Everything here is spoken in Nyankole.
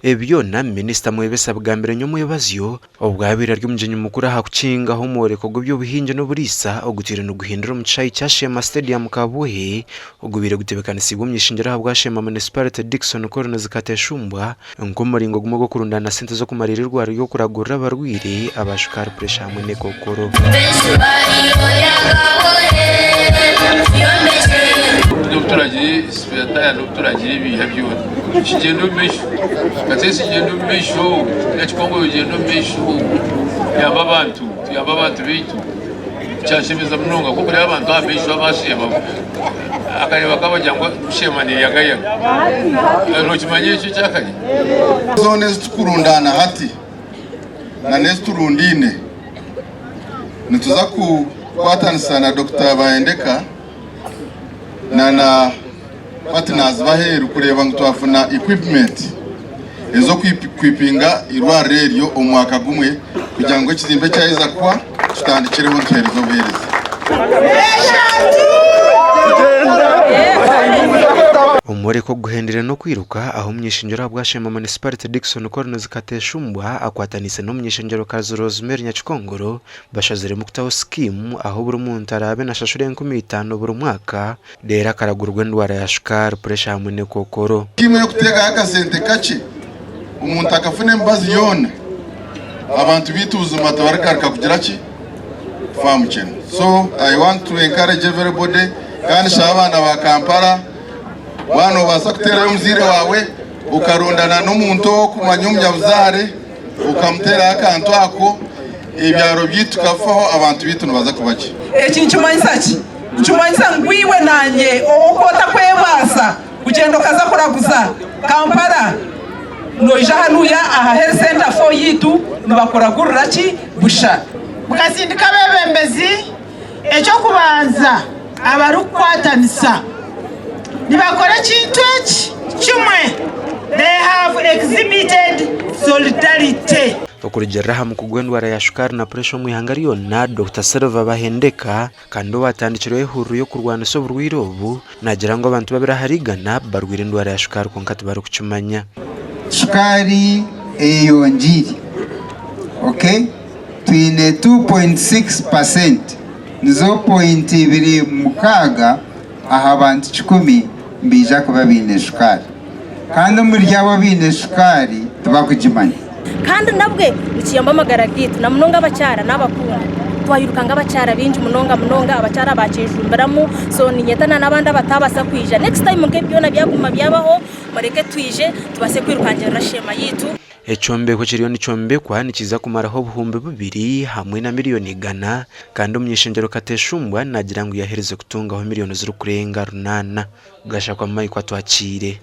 Ebi byona Minisita Mwebesa abigambire nyomwebazyo obwo abaire ari omugyenyi mukuru aha kukingaho omworeko gw'eby'obuhingi n'oburiisa ogutwire niguhindura omu kishaayi kya Sheema Stadium Kabwohe ogubaire gutebeekanisiibwe omu ishengyero ahabwa Sheema Municipality Dickson Collins Kateshumbwa nk'omuringo gumwe gw'okurundaana sente z'okumariira eirwariro ry'okuragurira abarwaire aba shukaari, puresha hamwe n'ekookoro. Kigyenda omu maisho Kateesi gyenda omu maisho Nyakikongoro gyenda omu maisho tuyambe abantu tuyambe abantu baitu kyanshemeza munonga ku orikureeba abantu aha maisho abasheema akareeba kabagira ngu kusheema neyagayaga nokimanya ekyo ekyakare. Zoona ezi tukurundaana hati na n'ezi turundaine nituza kukwatanisa na Dokita Bahendeka na na partners b'aheeru kureeba ngu twafuna equipment ez'okwipinga eirwariro eryo omu mwaka gumwe kugira ngu ekizimbe kyaheza kuhwa tutandikireho nituheereza obuheereza. Omworeko oguhendire n'okwiruka ahu omuny'eishengyero ahabwa Sheema Municipality Dickson Collins Kateshumbwa akwataniise n'omuny'eishengyerokazi Rosemary Nyakikongoro bashaziremu kutaho sikiimu ahu buri muntu araabe nashashura 5000 buri mwaka Reero akaragurwa endwara ya shukaari, puresha hamwe n'ekookoro. Tiimu ey'okuteekaho akasente kakye omuntu akafuna emibazi yoona, abantu baitu buzima tibarigaruka kugira ki? Kufa aha mukyeno. So I want to encourage everybody kandi shaba abaana ba Kampala waaba noobaasa kuteerayo omuzaire waawe okarondana n'omuntu ou orikumanya omunyabuzaare okamuteeraho akantu ako, ebyaro byaitu tukabifaho abantu baitu nibaza kuba gye. Eki nikimanyisa ki? Nikimanyisa ngu iwe naanye oku otakwebaasa kugyenda okaza kuraguza Kampala, noija hanuya aha Health Centre 4 yaitu nibakuragurira ki? Busha. Mukasindika abeebembezi, eky'okubanza abarikukwatanisa nibakora ekintu eki kimwe, they have exhibited solidarity. Okurugiirira aha mukugu w'endwara ya shukaari na puresha omu ihanga ryona, Dokita Silver Bahendeka kandi owaatandikireho ehururu y'okurwanisa oburwaire obu, naagira ngu abantu babiri ahari igana barwaire endwara ya shukaari kwonka tibarikukimanya. Shukaari eyeyongiire, okay? Twine 2.6 percent, nizo pointi ibiri mukaaga aha bantu kikumi nibaija kuba baine shukaari. Kandi omuri abo abaine shukaari tibakugimanya. Kandi nabwe nikiyamba amagara gaitu na munonga abakyara n'abakungu. Twayirukanga abakyara baingi munonga munonga abakyara bakyejumbiramu so niinyeta na n'abandi abatabaasa kwija next time nk'ebi byona byaguma byabaho mureke twije tubaase kwirukangirira sheema yaitu. Ekyombeko kiriyo nikyombekwa nikiza kumaraho 2000 hamwe na 100,000,000 kandi omuny'eishengyero Kateshumbwa naagira ngu yaherize kutungaho miriyoni zirikurenga runaana. Gashakwa Mike Atwakiire.